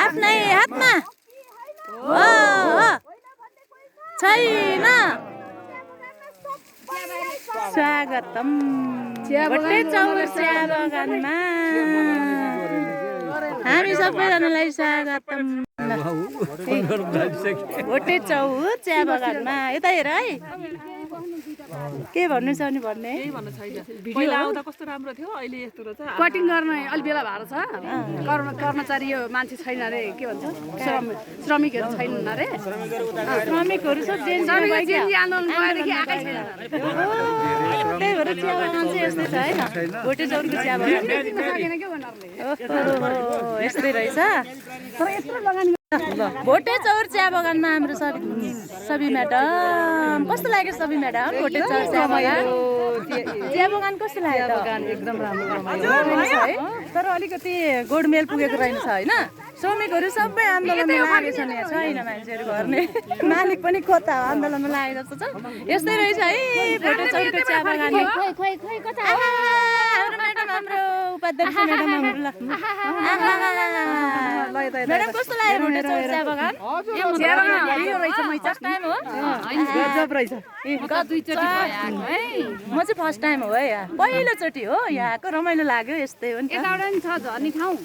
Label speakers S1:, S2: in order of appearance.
S1: आफ्नै हातमा छैन। स्वागतम भोटे चौर चिया बगानमा हामी सबैजनालाई स्वागतम। भोटे चौर चिया बगानमा यता हेर है के भन्नु छ नि भन्ने
S2: पहिला आउँदा कस्तो राम्रो थियो अहिले यस्तो रहेछ
S3: कटिङ गर्न अलि बेला भएको छ कर्मचारी यो मान्छे छैन अरे के भन्छ श्रमिकहरू छैनन् अरे
S1: श्रमिकहरू सब जेन्स
S3: आन्दोलन भएदेखि आएकै छैन
S1: त्यही भएर चिया बगान चाहिँ यस्तै छ होइन भोटे चौरको चिया बगान यस्तै रहेछ। भोटे चौर चिया बगानमा हाम्रो सबै म्याडम कस्तो लाग्यो सबै म्याडम भोटे चौर चिया बगान कस्तो लाग्यो
S3: एकदम राम्रो
S1: है तर अलिकति गोडमेल पुगेको रहेछ होइन श्रमिकहरू सबै आन्दोलनमा लागेको छ नि छैन मान्छेहरू गर्ने मालिक पनि खोता आन्दोलनमा लागेको जस्तो छ यस्तै रहेछ है भोटे चौरको चिया बगान। हाम्रो उपाध्यक्ष म्याडम म्याडम कस्तो लाग्यो भोटे चौर चिया बगान? म चाहिँ फर्स्ट टाइम हो है यहाँ पहिलोचोटि हो यहाँ आएको रमाइलो लाग्यो यस्तै हो नि
S3: यताबाट नि छ झर्ने ठाउँ